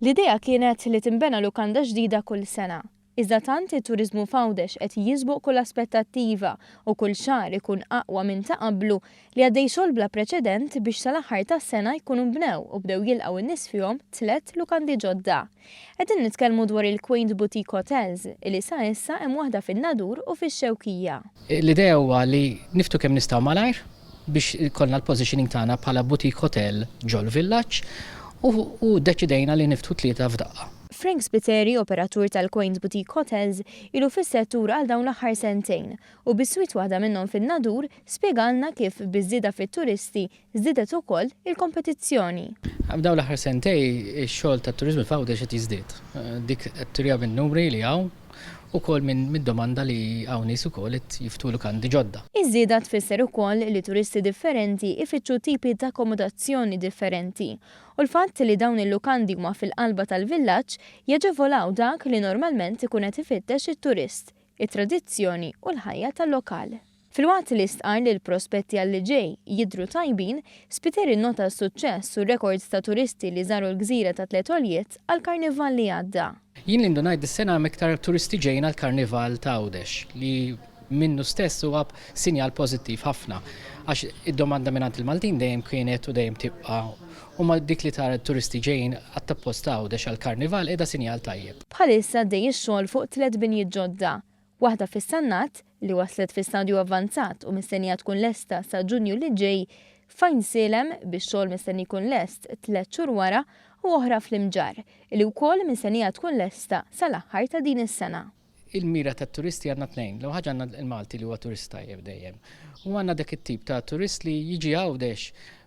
L-idea kienet li tinbena lukanda ġdida kull sena. Iżda tant it-turiżmu f'Għawdex qed jisboq kull aspettattiva u kull xahar ikun aqwa minn ta' qablu li għaddej xogħol bla preċedent biex sal-aħħar tas-sena jkunu nbnew u bdew jilqgħu n-nies fihom tlett lukandi ġodda. Qegħdin nitkellmu dwar il-Quaint Boutique Hotels li sa issa hemm waħda fin-Nadur u fix-Xewkija. L-idea huwa li niftu kemm nistgħu malajr biex ikollna l-positioning tagħna bħala boutique hotel ġol-villaġġ u ddeċidejna li niftħu tlieta f'daqqa. Frank Spiteri, operatur tal-Quaint Boutique Hotels, ilu fis-settur għal dawn l-aħħar sentejn u biswit waħda minnhom fin-Nadur spjegalna kif biż-żieda fit-turisti żdiedet ukoll il-kompetizzjoni. F'dawn l-aħħar sentejn ix-xogħol tat-turiżmu f'Għawdex qed jiżdied. Dik qed turiha min-numri li hawn ukoll mid-domanda li hawn nies ukoll qed jiftħu lukandi ġodda. Iż-żieda tfisser ukoll li turisti differenti jfittxu tipi ta' akkomodazzjoni differenti u l-fatt li dawn il-lukandi huma fil-qalba tal-villaġġ jaġevolaw dak li normalment ikun qed ifittex it-turist, it-tradizzjoni u l-ħajja tal-lokal. Filwaqt li stqarr li l-prospetti għal li ġej jidhru tajbin, Spiteri nnota s-suċċess u r-rekords ta' turisti li żaru l-gżira tat-Tliet Għoljiet għall-Karnival li għadda. Jien li ndunajt dis-sena hemm iktar turisti ġejjin għall-Karnival ta' Għawdex li minnu stess huwa sinjal pożittiv ħafna għax id-domanda mingħand il-Maltin dejjem kienet u dejjem tibqa' u ma' dik li tara t-turisti ġejjin għat-post ta' Għawdex għall-Karnival qiegħda sinjal tajjeb. Bħalissa għaddej ix-xogħol fuq tlett binjiet ġodda, waħda fis-Sannat, li waslet fi stadju avvanzat u mistennija tkun lesta sa Ġunju li ġej, f'Għajnsielem, bix-xogħol mistenni jkun lest tlett xhur wara, u oħra fl-Imġarr, li wkoll mistennija tkun lesta sal-aħħar ta' din is-sena. Il-mira tat-turisti għandna tnejn. L-ewwel ħaġa għandna l-Malti li huwa turist tajjeb dejjem. U għandna dak it-tip ta' turist li jiġi Għawdex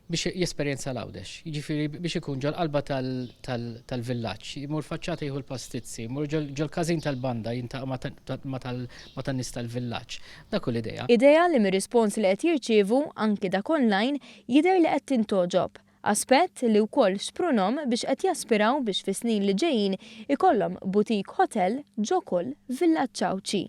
biex jesperjenza l-Għawdex. Jiġifieri biex ikun ġol-qalba tal-villaġġ, imur faċċata jieħu l-pastizzi, imur ġol-każin tal-banda jintaqa' ma' tan-nies tal-villaġġ. Dak hu l-idea. Idea li mir-rispons li qed jirċievu, anki dak online, jidher li qed tintgħoġob. Aspett li wkoll xprunhom biex qed jaspiraw biex fis-snin li ġejjin ikollhom boutique hotel ġo kull villaġġ Għawdxi.